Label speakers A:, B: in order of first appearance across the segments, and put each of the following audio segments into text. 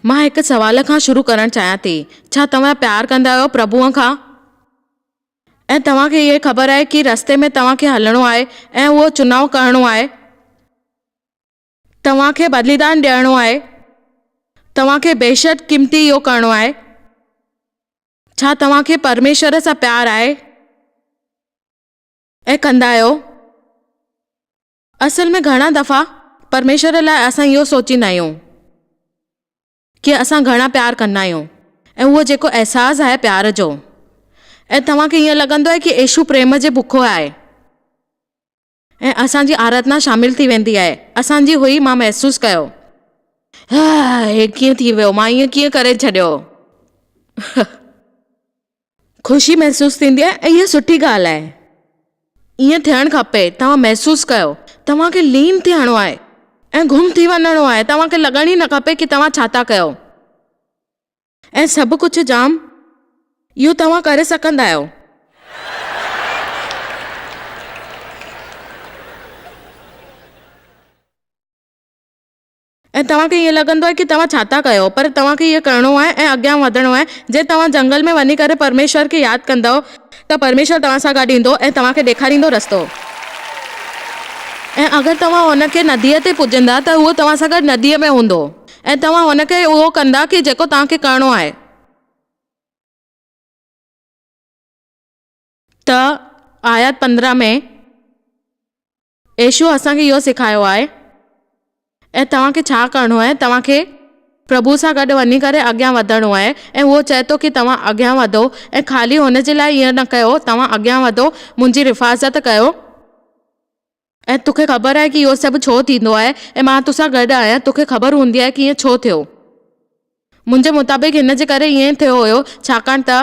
A: مان هڪ سوال کان شروع ڪرڻ چاهيان ٿي. ڇا توهان پيار ڪندا آهيو پرڀوء کان؟ ۽ توهان کي اهي خبر آهي ڪي رستي ۾ توهان کي هلڻو آهي ۽ اهو چناء ڪرڻو آهي. توهان کي بليدان ڏيڻو آهي. توهان کي بيشد قيمتي اهو ڪرڻو آهي. ڇا توهان کي پرميشور سان پيار آهي ۽ ڪندا آهيو؟ اصل ۾ گهڻا دفعا پرميشور لاء اسان اهو سوچيندا آهيون ڪي اسان گهڻا پيار ڪندا آهيون ۽ اهو جيڪو احساس آهي پيار جو ۽ توهان کي ائين لڳندو آهي ڪي يشو پريم جي بکو آهي. ۽ اسان جي آراڌنا شامل ٿي ويندي آهي. اسان جي هئي مان محسوس ڪيو. هي ڪيئن ٿي ويو مان ائين ڪيئن ڪري ڇڏيو. خوشي محسوس ٿيندي آهي ۽ اها سٺي ڳالهه آهي. ائين ٿيڻ کپي توهان محسوس ڪيو. توهان کي لين ٿيڻو آهي ۽ گم ٿي وڃڻو آهي توهان کي لڳڻ ئي نه کپي ڪي توهان ڇا ٿا ڪيو. ۽ سڀ ڪجهه جام اهو توهان ڪري سگهندا آهيو. ۽ توهان کي ائين لڳندو آهي ڪي توهان ڇا ٿا ڪيو پر توهان کي اهو ڪرڻو آهي ۽ اڳيان وڌڻو آهي جي توهان جنگل ۾ وڃي ڪري پرميشور کي ياد ڪندؤ ته پرميشور توهان سان گڏ ايندو ۽ توهان کي ڏيکاريندو رستو ۽ اگر توهان هن کي نديء تي پوڄندا ته اهو توهان سان گڏ نديء ۾ هوندو. ۽ توهان هن کي اهو ڪندا ڪي جيڪو توهان کي ڪرڻو آهي. ته آيت 15 ۾ يسوع اسان کي اهو سيکايو آهي ۽ توهان کي ڇا ڪرڻو آهي توهان کي پرڀو سان گڏ وڃي ڪري اڳيان وڌڻو آهي ۽ اهو چئي ٿو ڪي توهان اڳيان وڌو ۽ خالي هن جي لاء ائين نه ڪيو توهان اڳيان وڌو منهنجي حفاظت ڪيو. ۽ توکي خبر آهي ڪي اهو سڀ ڇو ٿيندو آهي ۽ مان توسان گڏ آهيان توکي خبر هوندي آهي ڪي ائين ڇو ٿيو. منهنجي مطابق هن جي ڪري ائين ٿيو هيو ڇاڪاڻ ته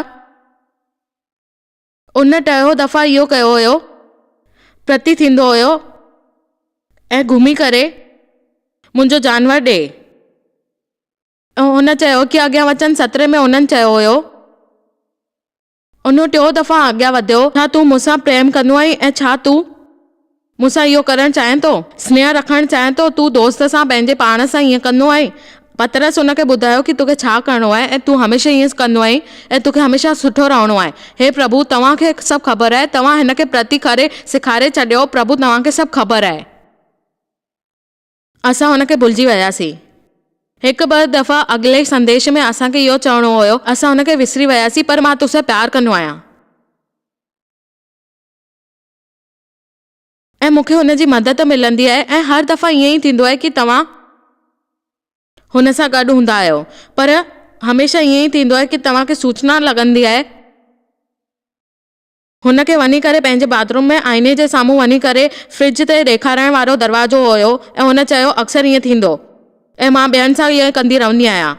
A: ان ٽيون دفعا اهو ڪيو هيو پرتي ٿيندو هيو ۽ گهمي ڪري منهنجو جانور ڏي ۽ هن چيو ڪي اڳيان وچن 17 ۾ هنن چيو هيو. انهو ٽيون دفعا اڳيان وڌيو، ڇا تون مون سان پريم ڪندو آهين ۽ ڇا تون مون سان اهو ڪرڻ چاهين ٿو؟ سنيهه رکڻ چاهين ٿو؟ تون دوست سان پنهنجي پاڻ سان ائين ڪندو آهين؟ پطرس ان کي ٻڌايو ڪي توکي ڇا ڪرڻو آهي ۽ تون هميشه ائين ڪندو آهين ۽ توکي هميشه سٺو رهڻو آهي. هي پرڀو، توهان کي سڀ خبر آهي، توهان هن کي پرتي ڪري سيکاري ڇڏيو، پرڀو توهان کي سڀ خبر آهي. اسان هن کي ڀلجي وياسين. هڪ ٻه دفعا اڳلي سنديش ۾ اسان کي اهو چوڻو هيو، اسان هن کي وسري وياسين پر مان توسان پيار ڪندو آهيان. ۽ مون کي هن جي مدد ملندي آهي ۽ هر دفعا ائين ئي ٿيندو آهي ڪي توهان هن سان گڏ هوندا آهيو پر هميشه ائين ئي ٿيندو آهي ڪي توهان کي سوچنا لڳندي آهي. هن کي وڃي ڪري پنهنجي باٿ روم ۾ آئيني جي سامهون وڃي ڪري فرج تي ڏيکارڻ وارو دروازو هيو ۽ هن چيو اڪثر ائين ٿيندو ۽ مان ٻين سان ائين ڪندي رهندي آهيان.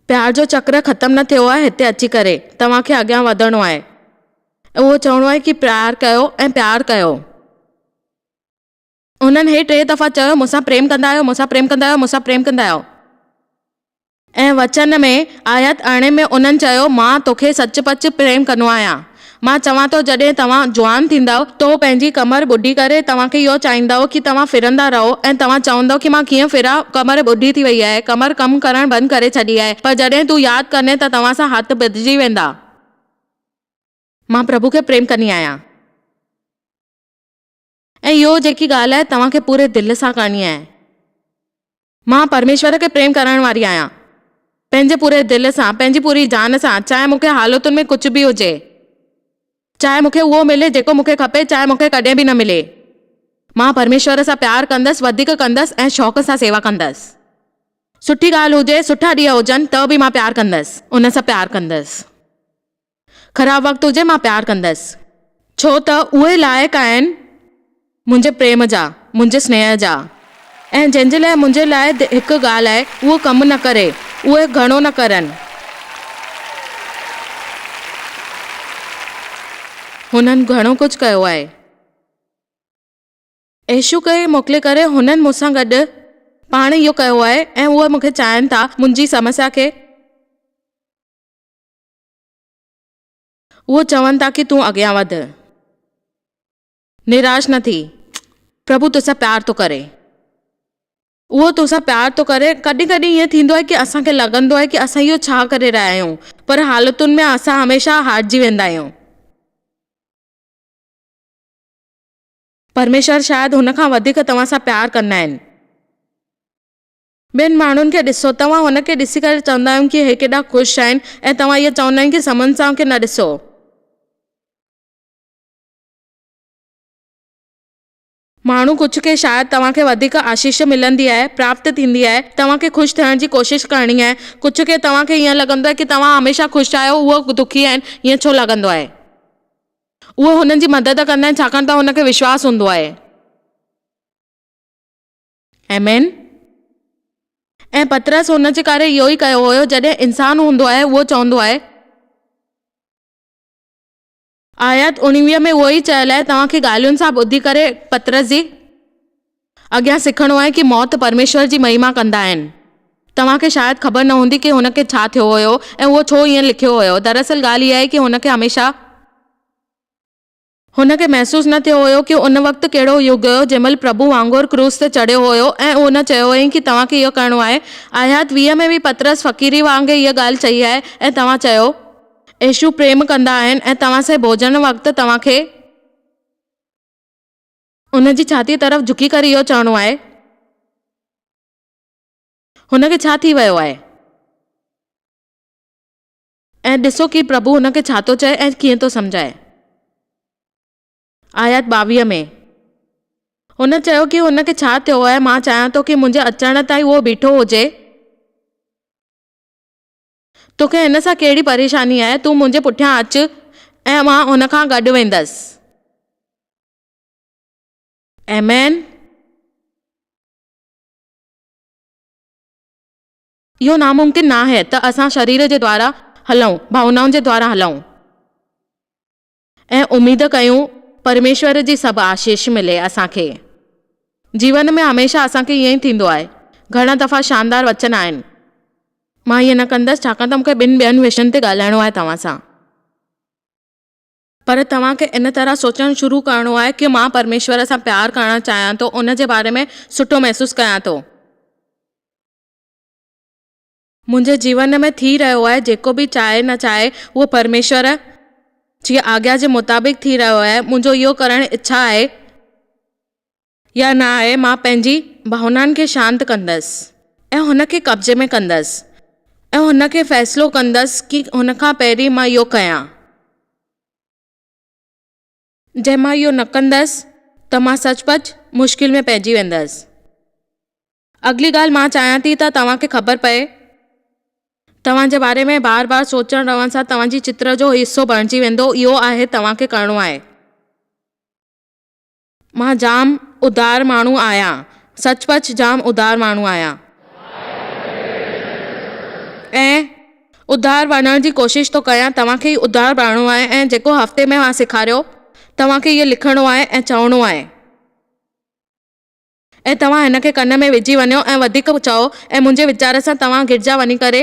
A: پيار جو چڪر ختم نه ٿيو آهي هتي اچي ڪري توهان کي اڳيان وڌڻو آهي ۽ اهو چوڻو آهي ڪي پيار ڪيو ۽ پيار ڪيو. هنن هي ٽي دفعا چيو مون سان پريم ڪندا آهيو مون سان پريم ڪندا آهيو مون سان پريم ڪندا آهيو. ۽ وچن ۾ آيت ارڙهين ۾ انهن چيو، مان توکي سچ پچ پريم ڪندو آهيان. مان چوان ٿو جڏهن توهان جوان ٿيندؤ تو پنهنجي ڪمر ٻڍي ڪري توهان کي اهو چاهيندؤ ڪي توهان ڦرندا رهو ۽ توهان چوندؤ ڪي مان ڪيئن ڦران ڪمر ٻڍي ٿي وئي آهي ڪمر ڪم ڪرڻ بند ڪري ڇڏي آهي پر جڏهن تون ياد ڪندين ته توهان سان هٿ ٻڌجي ويندا. مان پرڀو کي پريم ڪندي آهيان. ۽ اهو جيڪي ڳالهه آهي توهان کي پوري دل سان ڪرڻي آهي. مان پرميشور کي پريم ڪرڻ واري آهيان، پنهنجي پوري دل سان، پنهنجي پوري جان سان، چاهي مون کي حالتن ۾ ڪجهه به هجي، چاهي مون کي اهو ملي جيڪو مون کي کپي، چاهي مون کي ڪڏهن به نه ملي. مان پرميشور سان پيار ڪندس، وڌيڪ ڪندس ۽ شوق سان سيوا ڪندس. سٺي ڳالهه هجي، سٺا ڏينهن هجن ته به مان پيار ڪندس، ان سان پيار ڪندس. خراب وقت هجي مان پيار ڪندس. ڇو ته اهي لائق آهن منهنجي پريم جا، منهنجي سنيهه جا. ۽ جنهن جي لاء منهنجي لاء هڪ ڳالهه آهي، اهو ڪم نه ڪري، اهي گهڻو نه ڪرن. هنن گهڻو ڪجهه ڪيو آهي. يسوع کي موڪلي ڪري هنن مون سان گڏ پاڻ اهو ڪيو آهي ۽ اهي مون کي چاهين ٿا منهنجي سمسيا کي. اهو چون ٿا ڪي تون اڳيان وڌ. نراش نه ٿي. پرڀو توسان پيار ٿو ڪري. اهو توسان پيار ٿو ڪري. ڪڏهن ڪڏهن ائين ٿيندو آهي ڪي اسان کي لڳندو آهي ڪي اسان اهو ڇا ڪري رهيا آهيون پر حالتن ۾ اسان هميشه هارجي ويندا آهيون. پرميشور شايد هن کان وڌيڪ توهان سان پيار ڪندا آهن. ٻين ماڻهن کي ڏسو، توهان هن کي ڏسي ڪري چوندا آهيون ڪي هي ڪيڏا خوش آهن ۽ توهان اهو چوندا آهيون ڪي سمنسان کي نه ڏسو. ماڻهو ڪجهه کي شايد توهان کي وڌيڪ آشيش ملندي آهي، پراپت ٿيندي آهي، توهان کي خوش ٿيڻ جي ڪوشش ڪرڻي آهي، ڪجهه کي توهان کي ائين لڳندو آهي ڪي توهان هميشه خوش آهيو اهو دکي آهن، ائين ڇو لڳندو آهي؟ اهو هنن جي مدد ڪندا آهن ڇاڪاڻ ته هن کي وشواس هوندو آهي. آمين. ۽ پطرس هن جي ڪري اهو ئي ڪيو هيو، جڏهن انسان هوندو آهي اهو چوندو آهي. آيت 19 ۾ اهو ئي چيل آهي، توهان کي ڳالهين سان ٻڌي ڪري پطرس جي اڳيان سکڻو آهي ڪي موت پرميشور جي مهما ڪندا آهن. توهان کي شايد خبر نه هوندي ڪي هن کي ڇا ٿيو هيو ۽ اهو ڇو ائين لکيو هيو. دراصل ڳالهه اها آهي ڪي هن کي هميشه. هن کي محسوس نه ٿيو هيو ڪي ان وقت ڪهڙو يگ هيو جنهن مهل پرڀو وانگر ڪروس تي چڙهيو هيو ۽ ان چيو هئائين ڪي توهان کي اهو ڪرڻو آهي. آيات 20 ۾ به پطرس فقيري وانگي اها ڳالهه چئي آهي ۽ توهان چيو. يسوع پريم ڪندا آهن ۽ توهان سان ڀوڄن وقت توهان کي. ان جي ڇاتيء طرف جهڪي ڪري اهو چوڻو آهي. هن کي ڇا ٿي ويو آهي؟ ۽ ڏسو ڪي پرڀو هن کي ڇا ٿو چئي ۽ ڪيئن ٿو سمجهائي. آيت 22 ۾. هن چيو ڪي هن کي ڇا ٿيو آهي، مان چاهيان ٿو ڪي منهنجي اچڻ تائين اهو بيٺو هجي. توکي هن سان ڪهڙي پريشاني آهي، تون منهنجي پٺيان اچ ۽ مان هن کان گڏ ويندس. آمين. اهو ناممڪن ناهي ته اسان شرير جي دوارا هلون، ڀاونائن جي دوارا هلون ۽ اميد ڪيون پرميشور جي سڀ آشيش ملي اسان کي. جيون ۾ هميشه اسان کي ائين ئي ٿيندو آهي. گهڻا دفعا شاندار وچن آهن. مان ائين نه ڪندس ڇاڪاڻ ته مون کي ٻن ٻين وشين تي ڳالهائڻو آهي توهان سان. پر توهان کي ان طرح سوچڻ شروع ڪرڻو آهي ڪي مان پرميشور سان پيار ڪرڻ چاهيان ٿو ان جي باري ۾ سٺو محسوس ڪيان ٿو. منهنجي جيون ۾ ٿي رهيو آهي جيڪو به چاهي نه چاهي اهو پرميشور جي آگيا جي مطابق ٿي رهيو آهي منهنجو اهو ڪرڻ اڇا آهي يا نه آهي مان پنهنجي ڀاونائن کي شانت ڪندس ۽ هن کي قبضي ۾ ڪندس ۽ هن کي فيصلو ڪندس ڪي هن کان پهرين مان اهو ڪيان جي مان اهو نه ڪندس ته مان سچ پچ مشڪل ۾ پئجي ويندس. اڳلي ڳالهه مان چاهيان ٿي ته توهان کي خبر پئي. توهان جي باري ۾ بار بار سوچڻ رهڻ سان توهان جي چتر جو حصو بڻجي ويندو اهو آهي توهان کي ڪرڻو آهي. مان جام ادار ماڻهو آهيان. سچ پچ جام ادار ماڻهو آهيان. ۽ ادار بڻڻ جي ڪوشش ٿو ڪيان توهان کي ئي ادار بڻڻو آهي ۽ جيڪو هفتي ۾ مان سيکاريو توهان کي اهو لکڻو آهي ۽ چوڻو آهي. ۽ توهان هن کي ڪن ۾ وجهي وڃو ۽ وڌيڪ چئو ۽ منهنجي ويچار سان توهان گرجا وڃي ڪري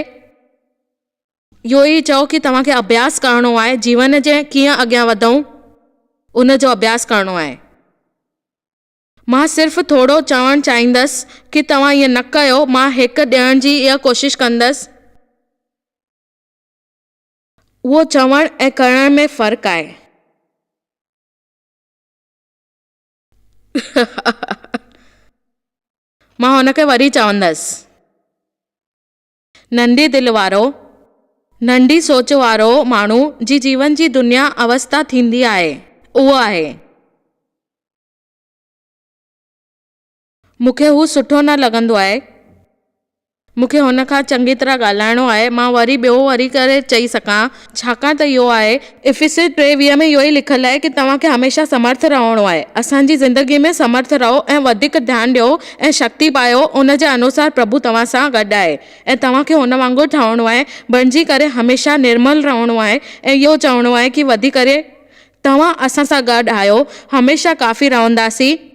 A: اهو ئي چئو ڪي توهان کي اڀياس ڪرڻو آهي جيون جي ڪيئن اڳيان وڌون ان جو اڀياس ڪرڻو آهي. مان صرف ٿورو چوڻ چاهيندس ڪي توهان ائين نه ڪيو مان هيڪ ڏيڻ جي اها ڪوشش ڪندس. اهو چوڻ ۽ ڪرڻ ۾ فرق آهي. مان هن کي وري چوندس. ننڍي دل وارو، ننڍي سوچ وارو ماڻهو جي جيون جي دنيا اوستا ٿيندي آهي، اهو آهي. مون کي هو سٺو نه لڳندو آهي. مون کي هن کان چڱي طرح ڳالهائڻو آهي. مان وري ٻيو وري ڪري چئي سگهان، ڇاڪاڻ ته اهو آهي. افسس 3:20 ۾ اهو ئي لکيل آهي ڪي توهان کي هميشه سمرٿ رهڻو آهي. اسان جي زندگيء ۾ سمرٿ رهو ۽ وڌيڪ ڌيان ڏيو ۽ شڪتي پايو، ان جي انوسار پرڀو توهان سان گڏ آهي ۽ توهان کي هن وانگر ٺهڻو آهي، بڻجي ڪري هميشه نرمل رهڻو آهي ۽ اهو چوڻو آهي ڪي وڌي ڪري توهان اسان سان گڏ آهيو، هميشه ڪافي رهنداسين.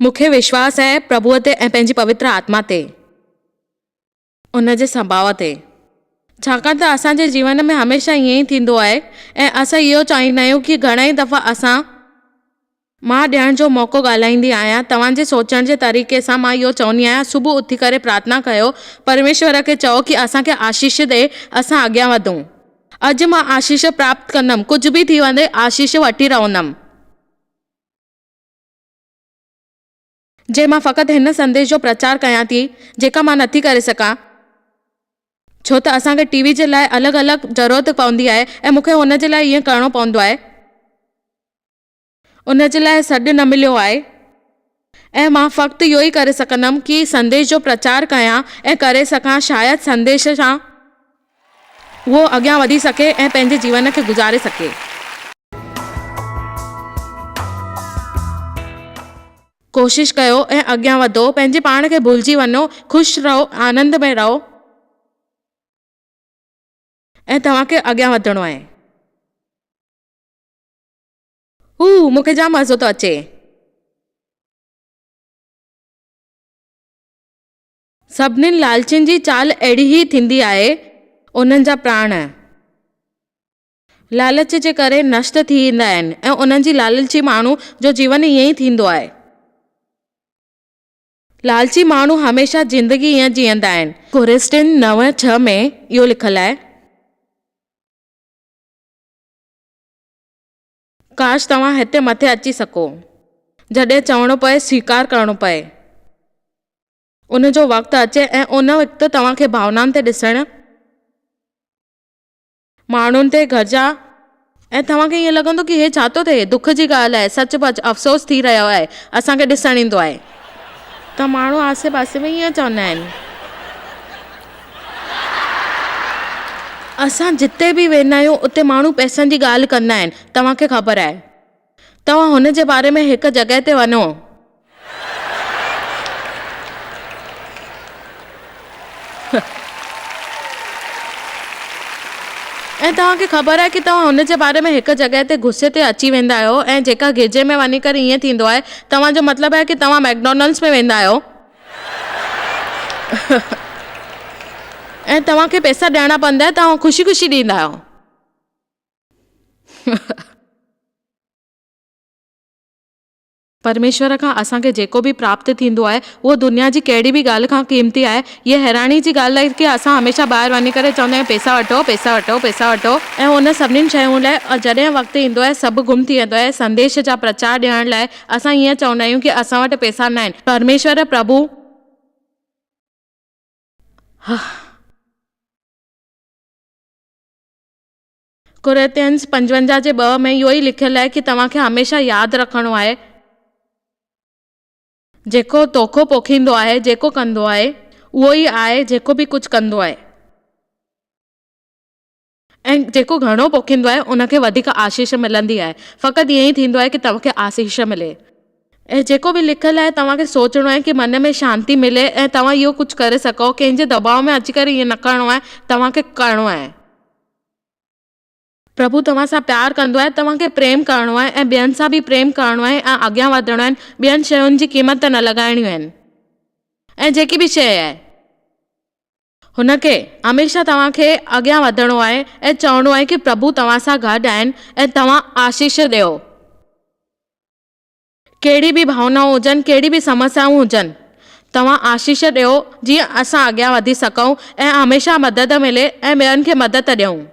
A: مون کي وشواس آهي پرڀوء تي ۽ پنهنجي پوتر آتما تي. ان جي سڀاء تي. ڇاڪاڻ ته اسان جي جيون ۾ هميشه ائين ئي ٿيندو آهي ۽ اسان اهو چاهيندا آهيون ڪي گهڻا ئي دفعا اسان. مان ڏيڻ جو موقعو ڳالهائيندي آهيان، توهان جي سوچڻ جي طريقي سان مان اهو چوندي آهيان، صبح اٿي ڪري پرارٿنا ڪيو، پرميشور کي چئو ڪي اسان کي آشيش ڏي، اسان اڳيان وڌون. اڄ مان آشيش پراپت ڪندم، ڪجهه به ٿي وڃي آشيش وٺي رهندم. جي مان فقط هن سنديش جو پرچار ڪيان ٿي، جيڪا مان نٿي ڪري سگهان، ڇو ته اسان کي ٽي وي جي لاء الڳ الڳ ضرورت پوندي آهي ۽ مون کي ان جي لاء ائين ڪرڻو پوندو آهي. ان جي لاء سڏ نه مليو آهي ۽ مان فقط اهو ئي ڪري سگهندم ڪي سنديش جو پرچار ڪيان ۽ ڪري سگهان شايد سنديش سان اهو اڳيان وڌي سگهي ۽ پنهنجي جيون کي گذاري سگهي. ڪوشش ڪيو ۽ اڳيان وڌو، پنهنجي پاڻ کي ڀلجي وڃو، خوش رهو، آنند ۾ رهو ۽ توهان کي اڳيان وڌڻو آهي. هو، مون کي جام مزو ٿو اچي. سڀني لالچين جي چال اهڙي ئي ٿيندي آهي، انهن جا پراڻ. لالچ جي ڪري نشٽ ٿي ايندا آهن ۽ انهن جي لالچي ماڻهو جو جيون ائين ئي ٿيندو آهي. لالچي ماڻهو هميشه زندگي ائين جيئندا آهن. ڪورنٿين 9:6 ۾ اهو لکيل آهي. ڪاش توهان هتي مٿي اچي سگهو. جڏهن چوڻو پئي سويڪار ڪرڻو پئي. ان جو وقت اچي ۽ ان وقت توهان کي ڀاونائن تي ڏسڻ. ماڻهن تي گهرجا ۽ توهان کي ائين لڳندو ڪي هي ڇا ٿو ٿئي، دک جي ڳالهه آهي، سچ پچ افسوس ٿي رهيو آهي، اسان کي ڏسڻ ايندو آهي. ته ماڻهو آسي پاسي ۾ ائين چوندا آهن. اسان جتي به ويندا آهيون اتي ماڻهو پئسن جي ڳالهه ڪندا آهن، توهان کي خبر آهي. توهان هن جي باري ۾ هڪ جڳهه تي وڃو. ۽ توهان کي خبر آهي ڪي توهان هن جي باري ۾ هڪ جڳهه تي غصي تي اچي ويندا آهيو ۽ جيڪا گرجي ۾ وڃي ڪري ائين ٿيندو آهي توهان جو مطلب آهي ڪي توهان ميڪڊونلڊز ۾ ويندا آهيو ۽ توهان کي پئسا ڏيڻا پوندا آهن توهان خوشي خوشي ڏيندا آهيو. پرميشور کان اسان کي جيڪو به پراپت ٿيندو آهي، اهو دنيا جي ڪهڙي به ڳالهه کان قيمتي آهي. هيء حيراني جي ڳالهه آهي ڪي اسان هميشه ٻاهر وڃي ڪري چوندا آهيون پئسا وٺو، پئسا وٺو، پئسا وٺو ۽ انهن سڀني شين لاء جڏهن وقت ايندو آهي سڀ گم ٿي ويندو آهي. سنديش جا پرچار ڏيڻ لاء اسان ائين چوندا آهيون ڪي اسان وٽ پئسا ناهن. پرميشور پرڀو. ڪورنٿينز 55 جي ٻه ۾ اهو ئي لکيل آهي ڪي توهان کي هميشه ياد رکڻو آهي جيڪو توکو پوکيندو آهي جيڪو ڪندو آهي اهو ئي آهي جيڪو به ڪجهه ڪندو آهي ۽ جيڪو گهڻو پوکيندو آهي ان کي وڌيڪ آشيش ملندي آهي فقط ائين ئي ٿيندو آهي ڪي توهان کي آشيش ملي ۽ جيڪو به لکيل آهي توهان کي سوچڻو آهي ڪي من ۾ شانتي ملي ۽ توهان اهو ڪجهه ڪري سگهو ڪنهن جي دٻاء ۾ اچي ڪري ائين نه ڪرڻو آهي توهان کي ڪرڻو آهي. پرڀو توهان سان پيار ڪندو آهي، توهان کي پريم ڪرڻو آهي ۽ ٻين سان به پريم ڪرڻو آهي ۽ اڳيان وڌڻو آهي، ٻين شين جي قيمت نه لڳائڻيون آهن ۽ جيڪي به شيء آهي هن کي هميشه توهان کي اڳيان وڌڻو آهي ۽ چوڻو آهي ڪي پرڀو توهان سان گڏ آهن ۽ توهان آشيش ڏيو. ڪهڙي به ڀاونائون هجن، ڪهڙي به سمسيائون هجن، توهان آشيش ڏيو جيئن اسان اڳيان وڌي سگهون ۽ هميشه مدد ملي ۽ ٻين کي مدد ڏيون.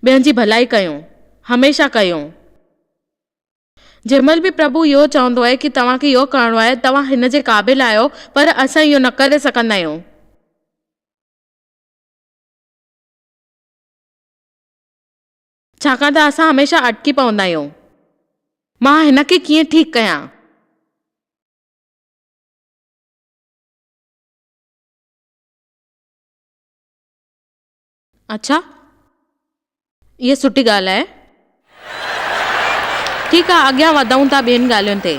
A: ٻين جي ڀلائي ڪيون، هميشه ڪيون. جنهن مهل به پرڀو اهو چوندو آهي ڪي توهان کي اهو ڪرڻو آهي، توهان هن جي قابل آهيو، پر اسان اهو نه ڪري سگهندا آهيون. ڇاڪاڻ ته اسان هميشه اٽڪي پوندا آهيون. مان هن کي ڪيئن ٺيڪ ڪيان؟ اڇا، اها سٺي ڳالهه آهي. ٺيڪ آهي، اڳيان وڌون ٿا ٻين ڳالهين تي.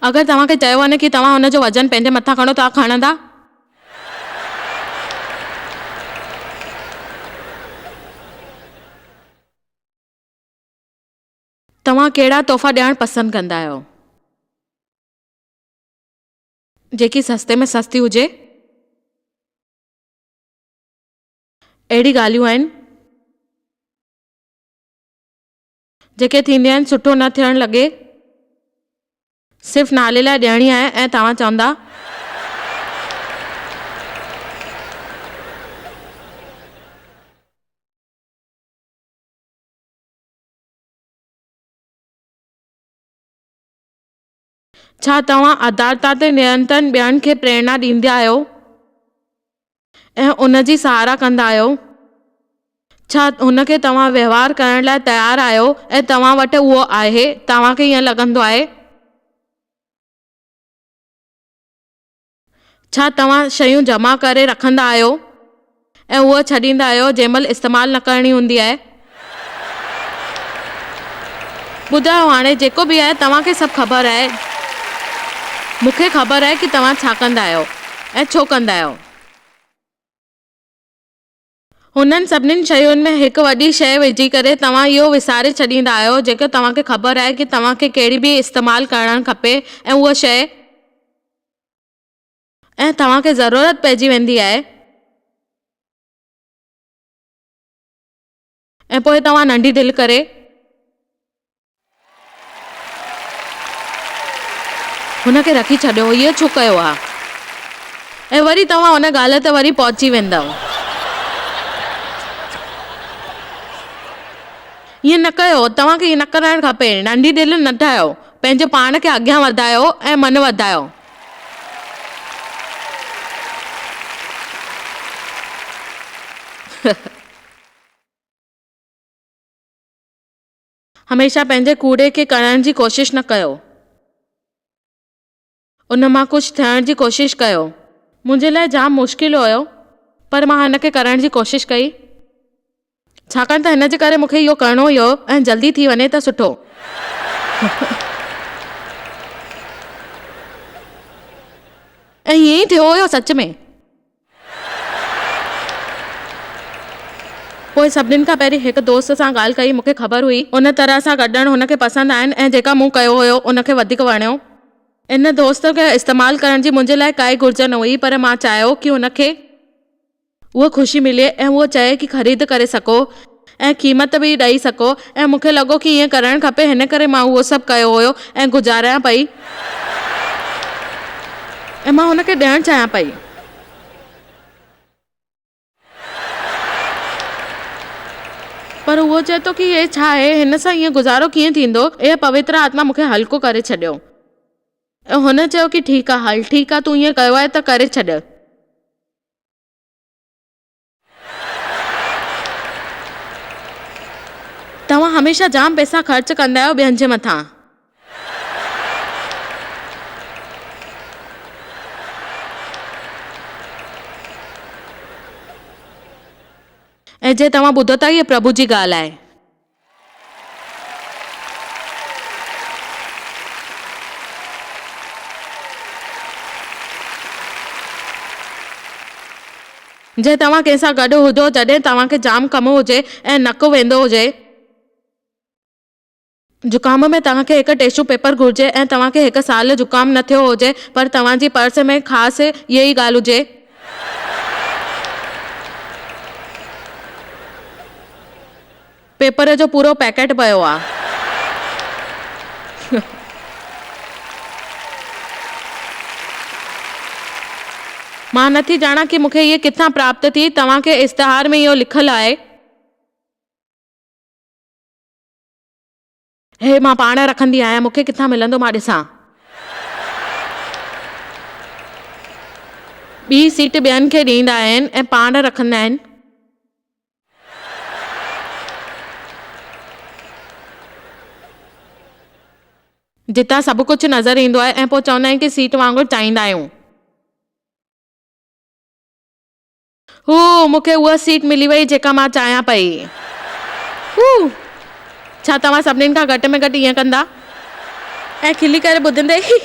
A: اگر توهان کي چيو وڃي ڪي توهان هن جو وزن پنهنجي مٿان کڻو، توهان کڻندا؟ توهان ڪهڙا تحفا ڏيڻ پسند ڪندا آهيو؟ جيڪي سستي ۾ سستي هجي. اهڙي ڳالهيون آهن. جيڪي ٿينديون آهن سٺو نه ٿيڻ لڳي. صرف نالي لاء ڏيڻي آهي ۽ توهان چوندا. ڇا توهان ادارتا تي نرنتر ٻين کي پريرنا ڏيندا آهيو ۽ ان جي ساراهه ڪندا آهيو؟ ڇا هن کي توهان وهنوار ڪرڻ لاء تيار آهيو ۽ توهان وٽ اهو آهي؟ توهان کي ائين لڳندو آهي؟ ڇا توهان شيون جمع ڪري رکندا آهيو ۽ اهو ڇڏيندا آهيو جنهن مهل استعمال نه ڪرڻي هوندي آهي؟ ٻڌايو هاڻي جيڪو به آهي توهان کي سڀ خبر آهي. مون کي خبر آهي ڪي توهان ڇا ڪندا آهيو ۽ ڇو ڪندا آهيو. هنن سڀني شين ۾ هڪ وڏي شيء وجهي ڪري توهان اهو وساري ڇڏيندا آهيو جيڪو توهان کي خبر آهي ڪي توهان کي ڪهڙي به استعمال ڪرڻ کپي ۽ اها شيء ۽ توهان کي ضرورت پئجي ويندي آهي ۽ پوء توهان ننڍي دل ڪري هن کي رکي ڇڏيو، هيء ڇو ڪيو آ؟ ۽ وري توهان ان ڳالهه تي وري پهچي ويندؤ. ائين نه ڪيو، توهان کي ائين نه ڪرڻ کپي. ننڍي دل نه ٺاهيو. پنهنجو پاڻ کي اڳيان وڌايو ۽ من وڌايو. هميشه پنهنجي ڪوڙي کي ڪرڻ جي ڪوشش نه ڪيو. ان مان ڪجهه ٿيڻ جي ڪوشش ڪيو. منهنجي لاء جام مشڪل هيو پر مان هن کي ڪرڻ جي ڪوشش ڪئي ڇاڪاڻ ته هن جي ڪري مون کي اهو ڪرڻو هيو ۽ جلدي ٿي وڃي ته سٺو. ۽ ائين ئي ٿيو هيو سچ ۾. پوء سڀنين کان پهرين هڪ دوست سان ڳالهه ڪئي، مون کي خبر هئي، ان طرح سان ڪڍڻ هن کي پسند آهن ۽ جيڪا مون ڪيو هيو ان کي وڌيڪ وڻيو. ان دوست کي استعمال ڪرڻ جي منهنجي لاء ڪائي گهرج نه هئي پر مان چاهيو ڪي هن کي اها خوشي ملي ۽ اهو چئي ڪي خريد ڪري سگهو ۽ قيمت به ڏئي سگهو ۽ مون کي لڳو ڪي ائين ڪرڻ کپي هن ڪري مان اهو سڀ ڪيو هيو ۽ گذاريان پئي ۽ مان هن کي ڏيڻ چاهيان پئي. پر اهو چئي ٿو ڪي هي ڇا آهي هن سان ائين گذارو ڪيئن ٿيندو؟ اها پوتر آتما مون کي هلڪو ڪري ڇڏيو ۽ هن چيو ڪي ٺيڪ آهي هل ٺيڪ آهي تون ائين ڪيو آهي ته ڪري ڇڏ. توهان هميشه جام پئسا خرچ ڪندا آهيو ٻين جي مٿان. ۽ جي توهان ٻڌو ٿا هيء پرڀو جي ڳالهه آهي. جي توهان ڪنهن سان گڏ هجو جڏهن توهان کي جام ڪم هجي ۽ نڪ ويندو هجي. زڪام ۾ توهان کي هڪ ٽشو پيپر گهرجي ۽ توهان کي هڪ سال زڪام نه ٿيو هجي پر توهان جي پرس ۾ خاص اها ئي ڳالهه هجي. پيپر جو پورو پيڪيٽ پيو آ. مان نٿي ڄاڻان ڪي مون کي هيء ڪٿان پراپت ٿي. توهان کي اشتهار ۾ اهو لکيل آهي. هي مان پاڻ رکندي آهيان، مون کي ڪٿان ملندو مان ڏسان. ٻي سيٽ ٻين کي ڏيندا آهن ۽ پاڻ رکندا آهن. جتان سڀ ڪجهه نظر ايندو آهي ۽ پوء چوندا آهن ڪي سيٽ وانگر چاهيندا آهيون. هو، مون کي اها سيٽ ملي وئي جيڪا مان چاهيان پئي. هو، ڇا توهان سڀني کان گهٽ ۾ گهٽ ائين ڪندا؟ ۽ کلي ڪري ٻڌندي هي.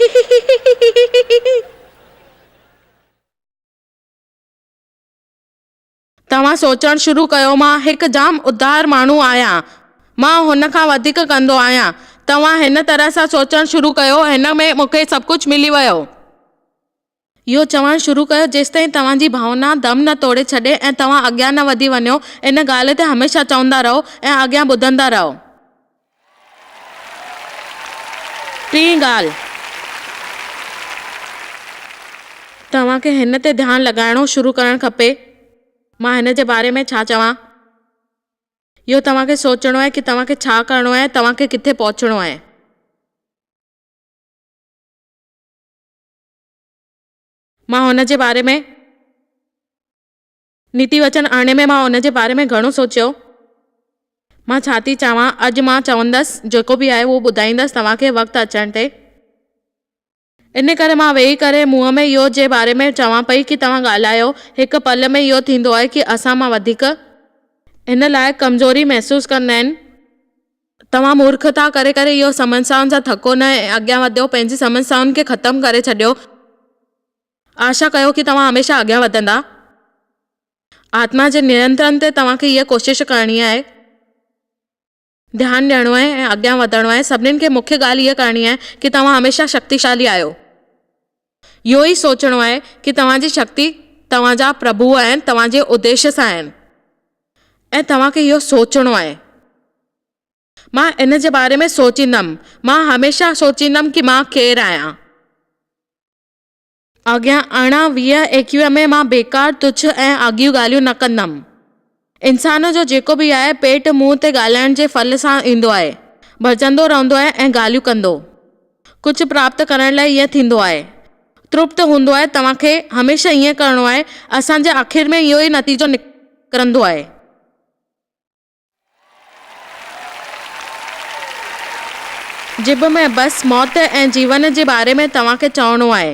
A: توهان سوچڻ شروع ڪيو مان هڪ جام ادار ماڻهو آهيان. مان هن کان وڌيڪ ڪندو آهيان. توهان هن طرح سان سوچڻ شروع ڪيو هن ۾ مون کي سڀ ڪجهه ملي ويو. اهو چوڻ شروع ڪيو، جيستائين توهان جي ڀاونا دم نه توڙي ڇڏي ۽ توهان اڳيان نه وڌي وڃو، ان ڳالهه تي هميشه چوندا رهو ۽ اڳيان ٻڌندا رهو. ٽين ڳالهه. توهان کي هن تي ڌيان لڳائڻو شروع ڪرڻ کپي. مان هن جي باري ۾ ڇا چوان؟ اهو توهان کي سوچڻو آهي ڪي توهان کي ڇا ڪرڻو آهي، توهان کي ڪٿي پهچڻو آهي. مان هن جي باري ۾. نيتي وچن آڻي ۾ مان ان جي باري ۾ گهڻو سوچيو. مان ڇا ٿي چوان، اڄ مان چوندس، جيڪو به آهي اهو ٻڌائيندس توهان کي وقت اچڻ تي. ان ڪري مان ويهي ڪري منهن ۾ اهو جي باري ۾ چوان پئي ڪي توهان ڳالهايو، هڪ پل ۾ اهو ٿيندو آهي ڪي اسان مان وڌيڪ هن لاء ڪمزوري محسوس ڪندا آهن. توهان مورکتا ڪري ڪري اهو سمسيائن سان ٿڪو نه ۽ اڳيان وڌيو، پنهنجي سمسيائن کي ختم ڪري ڇڏيو. آشا ڪيو ڪي توهان هميشه اڳيان وڌندا. آتما جي نينترن تي توهان کي هيء ڪوشش ڪرڻي آهي. ڌيان ڏيڻو آهي ۽ اڳيان وڌڻو آهي. سڀنين کي مکيه ڳالهه هيء ڪرڻي آهي ڪي توهان هميشه شڪتيشالي آهيو. اهو ئي سوچڻو آهي ڪي توهان جي شڪتي توهان جا پرڀو آهن، توهان جي اديش سان آهن ۽ توهان کي اهو سوچڻو آهي. مان ان جي باري ۾ سوچيندم. مان هميشه سوچيندم ڪي مان ڪير آهيان. اڳيان ارڙهن، 20، 21 ۾ مان بيڪار، تڇ ۽ آڳيون ڳالهيون نه ڪندم. انسان جو جيڪو به آهي، پيٽ منهن تي ڳالهائڻ جي ڦل سان ايندو آهي. ڀرجندو رهندو آهي ۽ ڳالهيون ڪندو. ڪجهه پراپت ڪرڻ لاء ائين ٿيندو آهي. ترپت هوندو آهي. توهان کي هميشه ائين ڪرڻو آهي. اسان جي آخر ۾ اهو ئي نتيجو نڪرندو آهي. ڄڀ ۾ بس موت ۽ جيون جي باري ۾ توهان کي چوڻو آهي.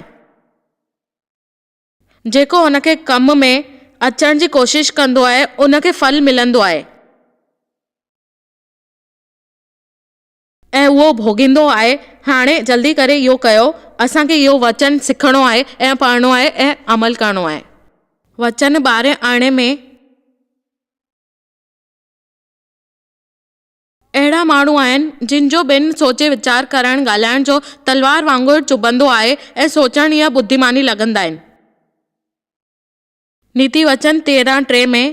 A: جيڪو ان کي ڪم ۾ اچڻ جي ڪوشش ڪندو آهي، ان کي ڦل ملندو آهي. ۽ اهو ڀوڳيندو آهي. هاڻي جلدي ڪري اهو ڪيو. اسان کي اهو وچن سکڻو آهي ۽ پڙهڻو آهي ۽ عمل ڪرڻو آهي. وچن ٻارهين ارڙهين ۾. اهڙا ماڻهو آهن، جن جو بن سوچي ويچار ڪرڻ ڳالهائڻ جو تلوار وانگر چڀندو آهي ۽ سوچڻ يا ٻڌيماني لڳندا آهن. نيتي وچن 13 ٽي ۾.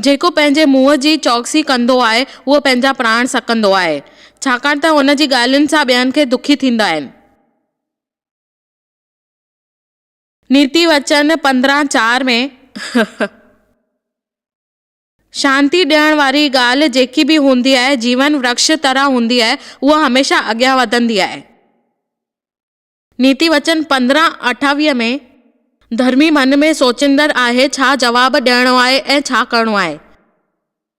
A: جيڪو پنهنجي منهن جي چوڪسي ڪندو آهي، اهو پنهنجا پراڻ سڪندو آهي، ڇاڪاڻ ته هن جي ڳالهين سان ٻين کي دکي ٿيندا آهن. نيتي وچن 15 4 ۾. شانتي ڏيڻ واري ڳالهه جيڪي به هوندي آهي، جيون ورڪش طرح هوندي آهي، اها هميشه اڳيان وڌندي آهي. نيتي وچن 15 28 ۾. ڌرمي من ۾ سوچيندڙ آهي ڇا جواب ڏيڻو آهي ۽ ڇا ڪرڻو آهي.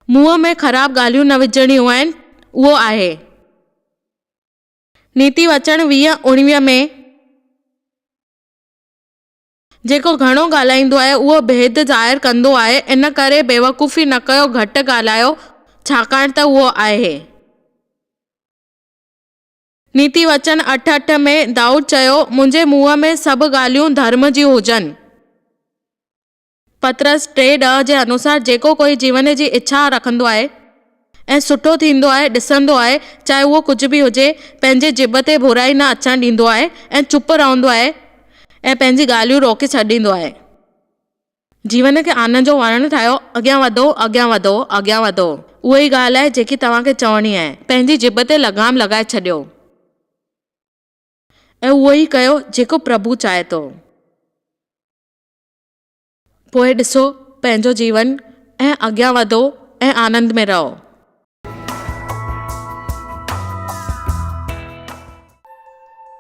A: منهن ۾ خراب ڳالهيون نه وجهڻيون آهن، اهو آهي. نيتي وچن 20 19 ۾. جيڪو گهڻو ڳالهائيندو آهي اهو ڀيد ظاهر ڪندو آهي، ان ڪري بيوقوفي نه ڪيو گهٽ ڳالهايو ڇاڪاڻ ته اهو آهي. نيتي وچن اٺ اٺ ۾ دائود چيو، منهنجي منهن ۾ سڀ ڳالهيون ڌرم جون هجن. پطرس ٽي ڏهه جي انوسار جيڪو ڪوئي جيون جي اڇا رکندو آهي ۽ سٺو ٿيندو آهي ڏسندو آهي چاهي اهو ڪجهه به هجي پنهنجي ڄڀ تي برائي نه اچڻ ڏيندو آهي ۽ چپ رهندو آهي ۽ پنهنجي ڳالهيون روڪي ڇڏيندو آهي. جيون کي آنند جو وڻ ٺاهيو اڳيان وڌو اڳيان وڌو اڳيان وڌو اها ئي ڳالهه آهي جيڪي توهان کي چوڻي آهي پنهنجي ڄڀ تي لغام لڳائي ڇڏيو ۽ اهو ئي ڪيو جيڪو پرڀو چاهي ٿو. پوء ڏسو پنهنجو جيون ۽ اڳيان وڌو ۽ آنند ۾ رهو.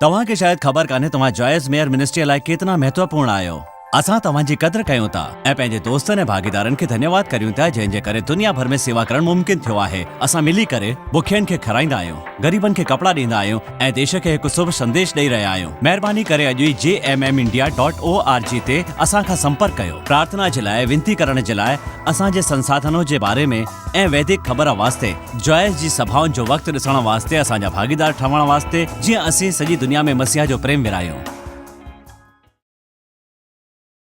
B: توهان کي شايد خبر ڪانهي توهان جوائس ميئر منسٽريء لاء ڪيتنا مهتوپورڻ آهيو. اسان توهان جي قدر ڪيون ٿا ۽ پنهنجي دوستن ۽ ڀاڳيدارن کي ڌنيواد ڪريون ٿا جنهن جي ڪري دنيا ڀر ۾ سيوا ڪرڻ ممڪن ٿيو آهي. اسان ملي ڪري بکين کي کارائيندا آهيون، غريبن کي ڪپڙا ڏيندا آهيون ۽ ديش کي هڪ شڀ سنديش ڏئي رهيا آهيون. مهرباني ڪري اڄ ئي J M M India dot O R G تي اسان کان سمپرڪ ڪيو. پرارٿنا جي لاء وينتي ڪرڻ جي لاء، اسان جي سنساڌنو جي باري ۾ ۽ ويدڪ خبر واسطي، جوائس جي سڀائن جو وقت ڏسڻ واسطي اسان جا ڀاڳيدار ٺهڻ واسطي جيئن اسين سڄي دنيا ۾ مسيح جو پريم ورهايون.